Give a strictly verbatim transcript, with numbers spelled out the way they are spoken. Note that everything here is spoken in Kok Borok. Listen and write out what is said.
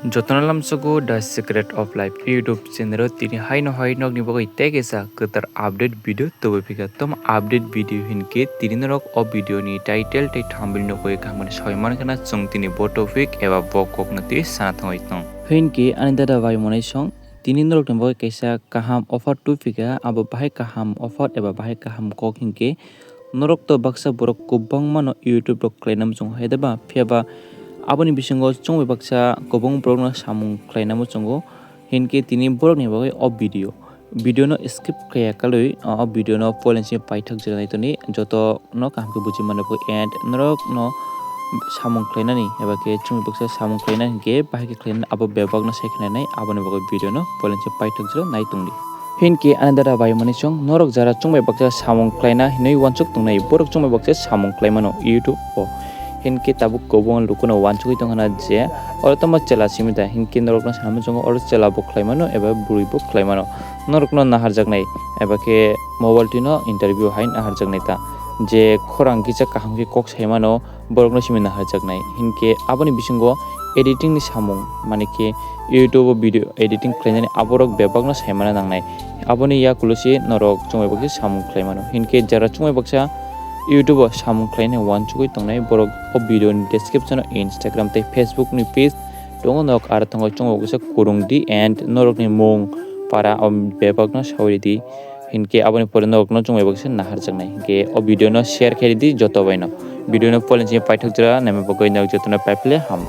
Jotono lamsogo The Secret of Life YouTube channel o tini haino hai nokni bagwi tei kaisa kwtal update video tubui phika. Tom update video hinkhe tini norok o video ni title tei thumbnail nugwi kaham khe sawi mankha na chwng tini bo topic eba bo kokno twi sana thangwi tong. Hinkhe ani dada bai mwnai song tini norokni bagwi kaisa kaham offer tubui phika, abo bahai kaham offer eba bahai kaham kok hinkhe norok to baksa borok kwbangma no YouTube rok khlaina muchungo hai da ba, phiya ba aboni bisingo chwng bai baksa kwbang borok no samung khlaina muchungo, hinkhe tini borok ni bagwi o video, video no skip khaiya kalwi o video no poilani simi paithak jora nai toni joto no kaham khe buji mano bagwi and norok no samung khlainani eba khe chwng bai baksa samung khlaina hinkhe bahai khe khlainani abo bebak no sai khlainai aboni bagwi video no poilani simi paithak jora nai tongdi. Hinkhe ani dada bai mwnai song norok jara chwng bai baksa samung khlaina hinwi uansuk tongnai, borok chwng bai baksa samung khlaimano YouTube o. Hinkhe tabuk kwbangma lukuno uansugwi tongkha na je oro tamo chwla simi da, hinkhe norokno sana muchungo oro chwla bo khlaimano eba bwrwi bo khlaimano. Norokno naharjaknai eba khe mobile twino interview hai naharjaknai ta, je khorang kisa kaham khe kok saimano, borokno simi naharjaknai. Hinkhe aboni bisingo editing ni samung, mane khe YouTube o video editing khlainani aborok bebakno saimana nangnai. Aboni yakulo se norok chwng bai baksa samung khlaimano. Hinkhe jara chwng bai baksa YouTube o samung khlainai uansugwi tongnai borok o video ni description o Instagram tei Facebook ni page tongo, nok aro tongo chwng bai baksa kurung di and norokni mung para o bebakno sawi di. Hinkhe aboni pore norokno chwng bai baksa naharjaknai. Hinkhe o video no share khe di joto baino. Video no poilani simi paithak jora naima bagwi nok jotono paiphile ham.